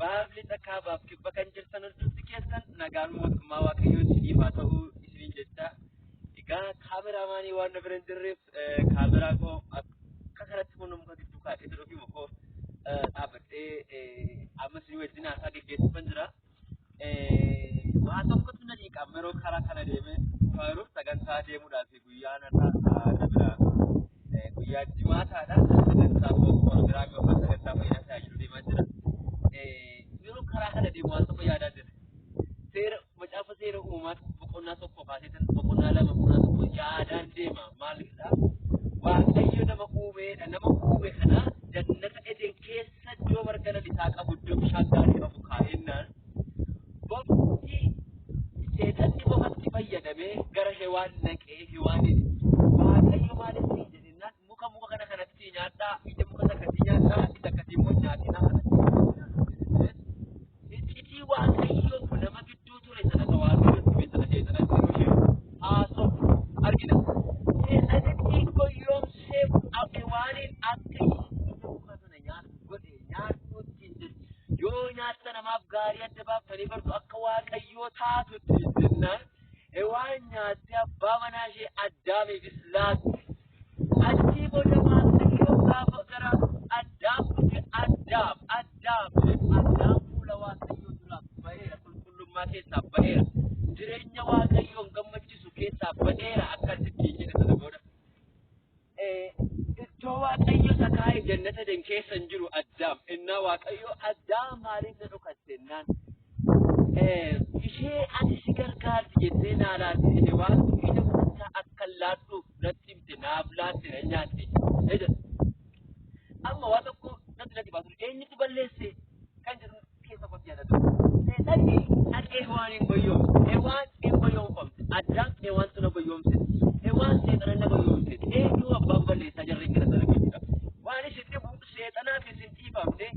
Baaf lixa kaabaaf kibba kan jirtan hundumti keessan nagaan mootummaa Waaqayyoo isiniif haa ta'u isiniin jecha. Egaa kaameraamaanii waan na bira hin jirreef kaameraa koo akka kanatti kun muka gidduu kaa'ee jiru fi mukoo dhaabbadhee amma isinii wajjin haasaa geggeessifan jira. Waa tokkotu na dhiiqa amma yeroo karaa kana deemee dhufaa jiruuf sagantaa deemuudhaaf guyyaan har'a na bira guyyaa jimaataadha. Sagantaa koo piroogiraamii yookaan sagantaa fayyinaa tajaajilu deemaa jira. Yeroo karaa kana deemu waan tokko yaadaa jira. Seera macaafa seera uumamaa boqonnaa 1 kaasee boqonnaa 2 boqonnaa 1 yaadaan deema. Maalidha? Waaqayyo nama uumeedha. Nama uume kana jannata Eden keessa iddoo marga lalisaa qabu iddoo bishaan gaarii qabu kaa'ennaan bofti seexanni bofatti fayyadamee gara Hewaan naqee Hewaaniin Waaqayyo maaliif siin jedhennaan muka muka kana kanatti nyaadhaa ija muka akkasii nyaadhaa isa akkasii immoo nyaatinaa kanatti jedhee iccitii Waaqayyoof nama gidduu ture sana isa Waaqayyo ture sana seexanatti yeroo isheen haasoftu argina. Seexanitti goyyomsee Hewaaniin akka isheen ija muka sana nyaattu godhe nyaadhu ittiin jedhe. Yoo nyaatta namaaf gaarii adda baaftanii bartu akka Waaqayyoo taatu ittiin jennaan Hewaan nyaattee abbaa manaa ishee Addaamiifis laatte. Achii booda Waaqayyo gaafa gara Addaam dhufe Addaam Addaam jedhe Addaam fuula Waaqayyoo duraa ba'eera qulqullummaa keessaa ba'eera jireenya Waaqayyoon gammachiisu keessaa ba'eera akka ittiin jedhe sana booda. Iddoo Waaqayyo isa kaa'e jannata Eden keessa hin jiru Addaam. Innaa Waaqayyo Addaam maaliif na dhokatte jennaan ishee ati si gargaarti jettee naa laatte Hewaantu ija mukichaa akka laadhuuf natti himte naaf laatte na nyaatte jedhe. Amma waa tokko natti natti baasu eenyutu balleesse kan jedhu keessa kootti yaadatu. Seexanni dhaqee Hewaaniin goyyoomse. Hewaan hin goyyoomfamte. Addaam Hewaantu na goyyoomse. Hewaan seexana na goyyoomse. Eenyu abbaan balleessaa jarreen kana sana jechuudha. Waan isin dhibu seexanaaf isin dhiifamne,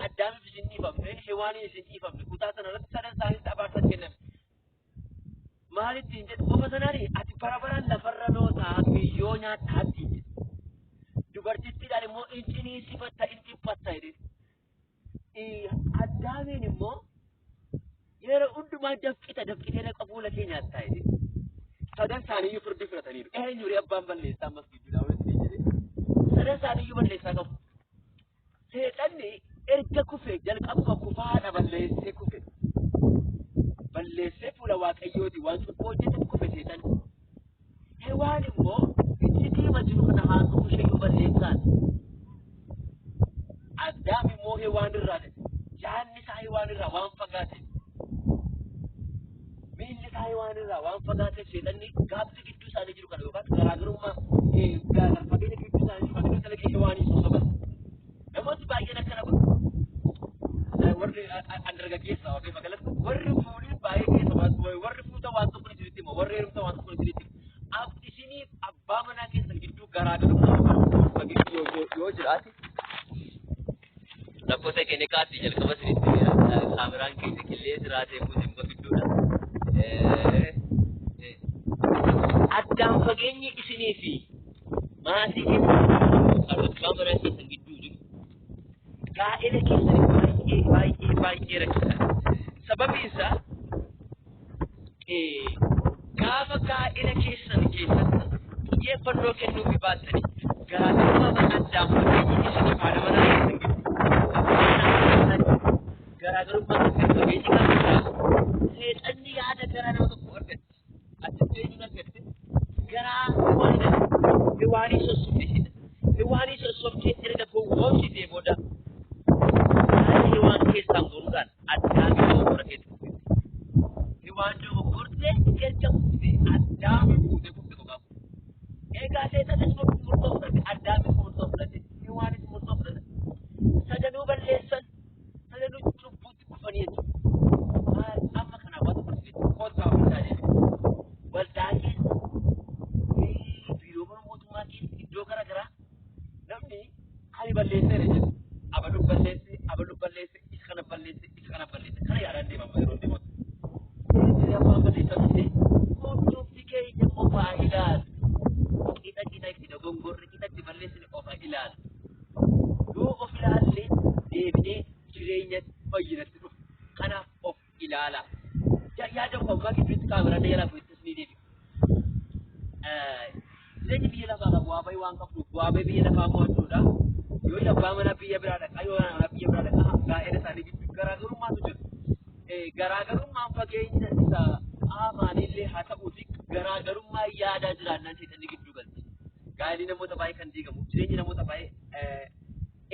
Addaamiif isin dhiifamne, Hewaaniin isin dhiifamne. Kutaa sana irratti sadan isaaniitti abaarsa kenname. Maal ittiin jedhu qofa sanaani ati bara baraan lafarra lootaa biyyoo nyaattaa ittiin jedhu. Dubartittiidhaan immoo in ciniinsifatta in dhiphatta jedhee. Addaamiin immoo yeroo hundumaa dafqita dafqitee dhaqa fuula kee nyaattaa jedhee. Sadan isaaniiyyuu firdii fudhataniiru. Eenyu ree abbaan balleessaa ammas gidduudhaa walitti jedhee. Sadan isaaniiyyuu balleessaa qabu. Seexanni erga kufe jalqabuma kufaadha balleessee kufe. Balleessee fuula Waaqayyooti waan cubbuu hojjeteef kufe seexanni. Hewaan immoo iccitiima jiru kana haasa'uu isheeyyuu balleessaadha. Addaam immoo Hewaan irraa yaadni isaa Hewaan irraa waan fagaateef miilli isaa Hewaan irraa waan fagaateef seexanni gaabbii gidduu isaanii jiru kana yookaan garaagarummaa gargar fageenya gidduu isaanii jiru kana gidduu sana Hewaanii sossoban. Namooti baay'een akkana godhu. Warri an dargaggeessa waaqayyo magaalatti warri fuudhin baay'ee keessa waan warri fuuta waan tokko isinitti hima warri heerumta waan tokko isinitti hima. Isiniif abbaa manaa keessan gidduu garaagarummaa yookaan fageenyi yoo jiraate rakkoo tekinikaatti jalqaba isinitti kaameraan keenya qillee jiraatee fuute muka gidduudha. Addaan fageenyi isinii fi maatii keessan yookaan abbaa manaa keessan gidduu jiru gaa'ela keessan baay'ee baay'ee baay'ee rakkisaadha. Sababiin isaa gaafa gaa'ela keessan keessatti xiyyeeffannoo kennuufii baattanii garaagarummaa addaan fageenyi isiniif haadha manaa keessan gidduu abbaa manaa keessan garaagarummaa kan fageenyi gaafa jiraatu seexanni yaada garaa nama tokko argatti. Achitti eenyuun argatte? Garaa Hewaanii argatte. Hewaanii sossobdee seexanni. Hewaanii sossobdee erga gowwoomsitee booda yaada Hewaan keessaan goruudhaan Addaamii dogoggora keessa kuffifte. Hewaan dogoggortee erga kuffite Addaamii fuutee kufte kophaa kufte. Egaa seexannis murtoo fudhate, Addaamis murtoo fudhate, Hewaanis murtoo fudhate. Sadanuu balleessan, sadanuu cubbuutti kufanii jechuudha. Maal amma kanaaf waan tokko isinitti kottaa waldaa deebi'e. Waldaa keessa, biiroowwan mootummaa keessa, iddoo gara garaa namni ani balleesseera jedhu. Abaluu balleesse, abaluu balleesse, isa kana balleesse, isa kana balleesse. Kana yaadaan deema amma yeroo deematu. Eenyu abbaan balleessaa jedhee hundumti keenya qofaa ilaalu. Qixa qixa itti dogongorre, qixa itti balleessine qofa ilaalu. Yoo of ilaalle deebinee fayyinatti dhufu. Kanaaf of ilaala. Yaada koo ammaa gidduutti kaameraan na jalaa bu'ettis ni deebi'a. Jireenyi biyya lafaa kan bu'aa bahii waan qabduuf bu'aa bahii biyya lafaa mo'achuudha. Yoo abbaa manaa biyya biraa dhaqaa yoo haadha manaa biyya biraa dhaqaa gaa'ela isaanii gidduu garaagarummaatu jira. Garaagarummaan fageenya isa qaamaanillee haa ta'uuti garaagarummaa yaadaa jiraannaan seexanni gidduu galti. Gaa'elli namoota baay'ee kan diigamu jireenyi namoota baay'ee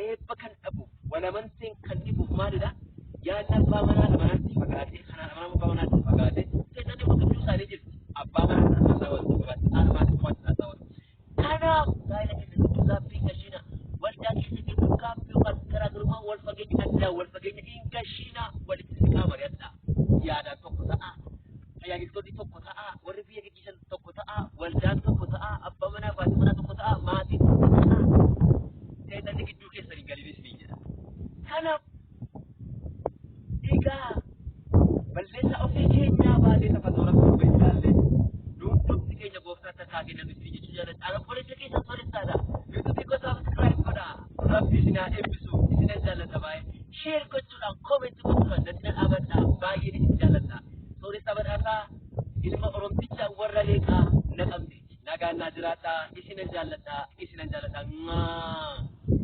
eebba kan dhabuuf walamanteen kan dhibuuf maalidha? Yaadni abbaa manaa haadha manaatti fagaatee kan haadha manaa abbaa manaatti fagaatee seexanni immoo gidduu isaanii jirti. Abbaa manaa haasaa walitti qabaatti haadha manaa qofaatti haasaa walitti. Kanaaf gaa'ela keessa gidduu gaaffii hin gashiina. Waldaa keessa gidduu gaaffii yookaan garaagarummaa wal fageenya addaa wal fageenya hin gashiina walitti siqaa mari'adhaa. Yaadaan tokko ta'aa. Tajaajiltoonni tokko ta'aa. Warri biyya gaggeessan tokko ta'aa. Waldaan tokko ta'aa. Abbaa manaa fi haati manaa tokko ta'aa. Maatiin tokko ta'aa. Seexanni gidduu keessan hin galin isiniin jedha. Kanaaf egaa balleessaa ofii keenyaa baatee lafa toora torba ilaalle hundumti keenya gooftaatti akka kennan isin jechuu jaalladha. Obboleessa keessan sooressaadha. YouTube koo subscribe godhaa. Rabbi isin haa eebbisu. Isinan jaalladha baay'ee. Share gochuudhaan comment gochuudhaan natti na dhaabadha. Baay'een isin jaalladha. Sooressa badhaasaa ilma Oromticha warra leeqaa naqamte. Nagaan naa jiraadha. Isinan jaalladha. Isinan jaalladha. Mwaa.